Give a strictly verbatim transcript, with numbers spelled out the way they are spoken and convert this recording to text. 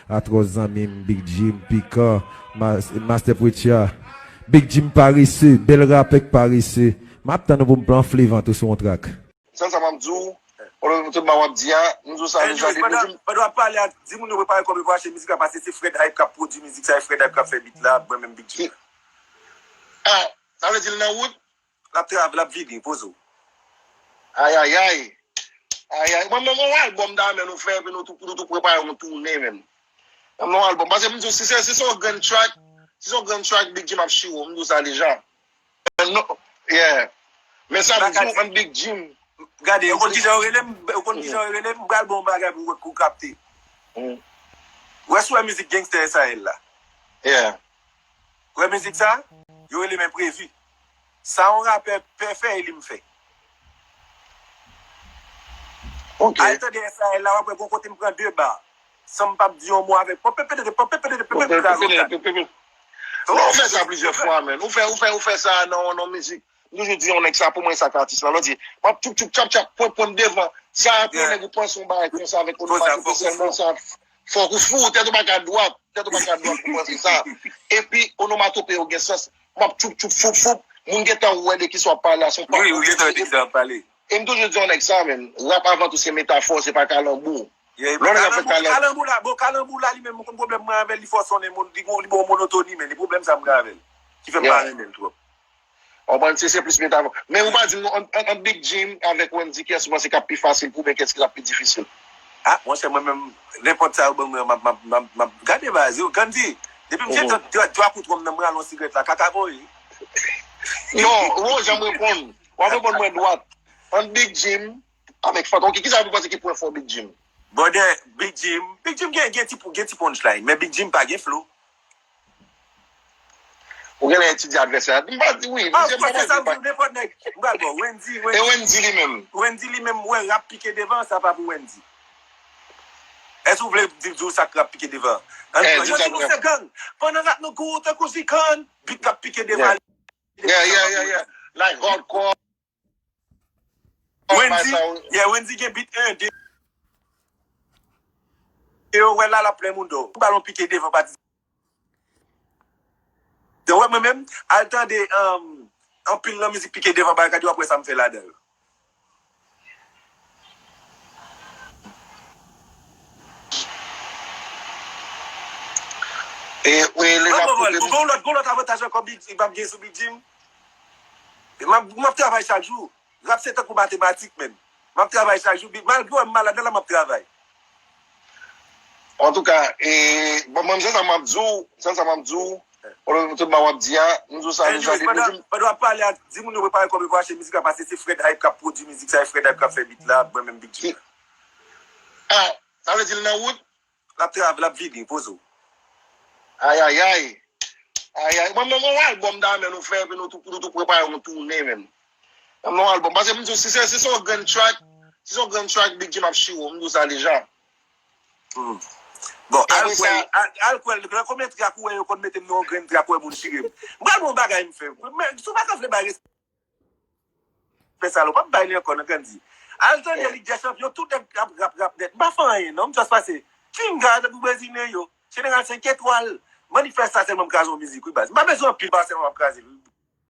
Atros zanmi m, Big Jim, Pikan, Mas- Master Preacher, Big Jim parese, bèl rapè k parese. M ap tann ou pou m anfle vant ou sou yon trak. Sa, sa m ap di w, ou tout ba w ap di a, m di w sa deja depi w di m. Pandan w ap pale a, di moun yo prepare kòb yo pou achte mizik la, paske se Fred Hype k ap pwodui mizik sa, e Fred Hype k ap fè beat la, mwen menm Big Jim. Ah, sa vle di l nan wout? L ap travay, l ap vini, poze w. Ayayay. Ayay. Mwen menm, yon albòm dayè nou fè, epi nou tou, nou tou prepare yon toune menm. Menm yon albòm. Paske m di w, si se, si se yon grenn track, si se yon grenn track, Big Jim ap chire w, m di w sa deja. Non, yeah. Men sa m di w, an Big Jim. Gade, ou konn kijan yo rele m, ou konn kijan yo rele m, m pral ba w yon bagay pou w, pou w kapte. Ou wè si w wè mizik Gangster S A L la. Yeah. Ou wè mizik sa? Yo rele m enprevi. Sa yon rapè pè fè e li m fè. Ok. Al tande S A L la, w ap wè gon kote m pran de ba. San m p ap di yon mo avèk. Pòpepedede, pòpepedede, pòpepedede. Non, ou fè sa plizyè fwa, men. Ou fè, ou fè, ou fè sa nan, nan mizik. M toujou di yon nèg sa, pou mwen, sa k atis la. Lè w di, m ap tchoup, tchoup, tchap, tchap, pwen, pwen devan. Sa, pou yon nèg ou panse yon bagay konsa avèk onomatope sèlman, sa, fòk ou fou, tèt ou pa ka dwat, tèt ou pa ka dwat pou panse sa. Epi, onomatope yo gen sans. M ap tchoup, tchoup, foup, foup. Moun gentan wè de kisa w ap pale a, se yon pawòl. Wi, ou gentan wè de kisa w ap pale. E m toujou di yon nèg sa, men. Rap avan tou se metafò, se pa kalanbou. Lè yon nèg ap fè kalanbou. Kalanbou la, bon, kalanbou la, li menm, mwen konn pwoblèm mwen avè l, li fò sonnen, li bon, li bon monotoni, men li pwoblèm sa m gen avè l. Ki fè m pa renmen l twòp. Ou konprann, se, se plis metafò. Men ou pa di m non, ant, ant, ant Big Jim avèk Wendy, kiyès ou panse k ap pi fasil pou oubyen kiyès ki ap pi difisil? Ah, monchè, mwen menm, nenpòt sa yo ban mwen, m ap, m ap, m ap, m ap gade baz yo. Gandhi, depi m jete twa, twa kout wonm nan, mwen al yon sigrèt la, kaka voye. Non, ou janm reponn. W ap reponn mwen dwat. Ant Big Jim avèk Fanta. Ok, kisa ou panse ki pwen fò Big Jim? Brother, Big Jim. Big Jim gen, gen ti, gen ti punchline, men Big Jim pa gen flow. Ou genlè etidye advèsè a. M pa di wi. Ah, paske sa m di nenpòt nèg. M pral bon. Wendy, e Wendy. Wendy li menm. Wendy li menm, wè, rap pike devan, sa pa pou Wendy. Èske ou vle di, di w sa k rap pike devan? Yo di nou se gang. Pandan rap nou gou tankou zigann, bit k ap pike devan. Yeah, yeah, yeah, yeah. Like hardcore. Wendy, yeah, Wendy gen bit en, de. E yo wè la, l ap plen moun do. Balon pike devan, pa di. Yo wè mwen menm, al tande, um, anpil nan mizik pike devan, bagay yo ap wè sa m fè ladan yo. E, e, lè l ap pike. Gon lòt, gon lòt avantaj ankò, Big, m ap gen sou Big Jim. M ap, m ap travay chak jou. Rap se tankou matematik, menn. M ap travay chak jou, malgre m malad la, m ap travay. Antouka, e, bon, mwen, se sa m ap di w, se sa m ap di w, tout ba w ap di a, m di w sa deja depi. Pandan w ap pale a, di moun yo prepare kòb yo pou achte mizik la, paske se Fred Hype k ap pwodui mizik sa, e Fred Hype k ap fè bit la, mwen menm Big Jim. Ah, sa vle di l nan wout? L ap travay, l ap vini, poze w. Ayayay. Ayay. Mwen menm, yon albòm dayè nou fè, epi nou tou, nou tou prepare yon toune menm. Yon albòm. Paske m di w, si se, si se yon grenn track, si se yon grenn track, Big Jim ap chire w, m di w sa deja. Bon, al kwè, al, al kwè, nan konbyen track ou wè yo konn mete m nan yon grenn track, ou wè moun chire m? M pral gen yon bagay m fè. Men, si w pa ka vle bay respè sa la, w p ap bay li ankò nan Gandhi. Al tande Lig dè Chanpyon, tout nèg ap rap, rap nèt. M pa fè anyen, non, m just pase. Chinga, tankou Brezilyen yo. Jeneral senk etwal. Manifès sa sèlman m kraze yon mizik, wi, baz. M pa bezwen anpil, pa sèlman m ap kraze l, wi.